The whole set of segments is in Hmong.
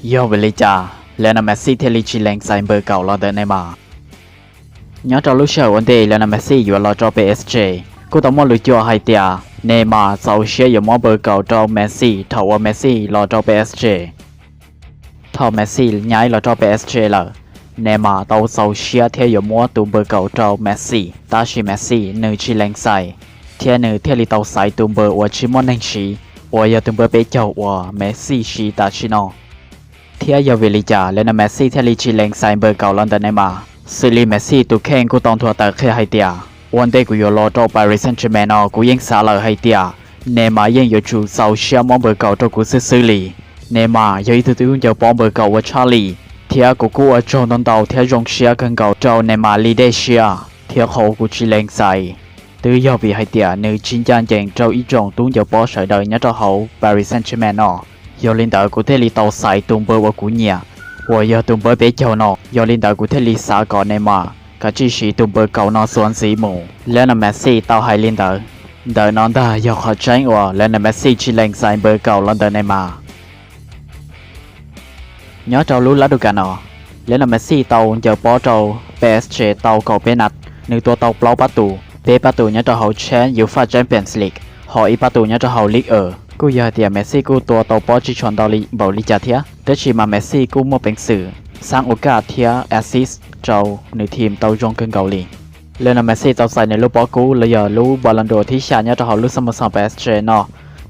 Yog vim li cas Lionel Messi thiaj li tsis lees xaiv npawg kaum los ntawm Neymar? Nyob rau lub sij hawm ua ntej Lionel Messi yuav los rau P S G, kuj tau muaj lus cuam hais tias Neymar txaus siab yuav muab npawg kaum rau Messi thaum uas Messi los rau P S G. Thaum Messi nyaib los rau P S G lawm, Neymar tau txaus siab thiab yuav muab tus npawg kaum rau Messi, tab sis Messi nws tsis lees xaiv, thiab nws thiaj li tau xaiv tus npawg uas tsis muaj neeg siv, uas yog tus npawg peb caug uas Messi siv tam sim no. Thiab yog vim li cas Lionel Messi thiaj li tsis lees xaiv npawg kaum los ntawm Neymar? Xws li Messi tus kheej kuj tau nthuav tawm qhia hais tias, ua ntej kuv yuav los rau Paris Saint-Germain no kuv yeej xav lawm hais tias Neymar yeej yuav tsum txaus siab muab npawg kaum rau kuv xwb xwb li. Neymar yog ib tug tub ncaws pob npawg kaum uas tshaj li, thiab kuv kuj ua tsaug ntau ntau thiab zoo siab kawg nkaus rau Neymar li dej siab, thiab qhov uas kuv tsis lees xaiv twb yog vim hais tias nws tsis ncaj ncees rau ib tsoom tub ncaws pob sawv daws nyob rau hauv Paris Saint-Germain no. Yog li ntawd kuv thiaj li tau xaiv tus npawg uas kuv nyiam, uas yog tus npawg peb caug no. Yog li ntawd kuv thiaj li xav kom Neymar kav tsij siv tus npawg kaum no txuas ntxiv mus. Lionel Messi tau hais li ntawd. Ntawm no ntag yog qhov tseeb uas Lionel Messi tsis lees xaiv npawg kaum los ntawm Neymar. Nyob rau lub lab du kas no, Lionel Messi tau ncaws pob rau P S G tau kaum peb nab, nws tua tau plaub pab tus, peb pab tus nyob rau hauv cheb UEFA Champions League, ho ib pab tus nyob rau hauv Ligue E. Kuj yog hais tias Messi kuj tua tau pob tsis tshua ntau li npaum li cas thiab, tab sis mas Messi kuj muaj peev xwm xab ua kaj thiab assist rau nws team tau zoo kawg nkaus li. Lionel Messi tau txais nws lub pob kub los yog lub Ballon d'Or thib xya nyob rau hauv lub xab mav xom P S G no,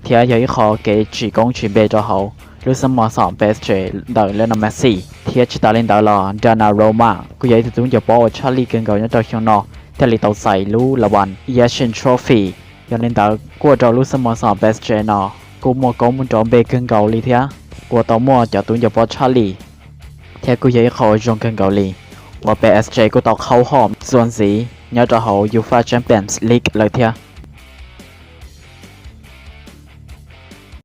thiab yog ib qho kev tsim koob tsis npe rau hauv lub xab mav xom P S G ntawm Lionel Messi. Thiab tsis tas li ntawd los Donnarumma kuj yog ib tug tub ncaws pob uas tshaj li kawg nkaus nyob rau xyoo no thiaj li tau txais lub la vas Yashin Trophy. Yog li ntawd kuj ua rau lub xab mav xom P S G no kuj muaj koob muaj nrov npe kawg nkaus li thiab, ua tau muaj cov tub ncaws pob tshaj li, thiab kuj yog ib qho uas zoo kawg nkaus li uas P S G kuj tau qhaub hom txuas ntxiv nyob rau hauv UEFA Champions League lawm thiab.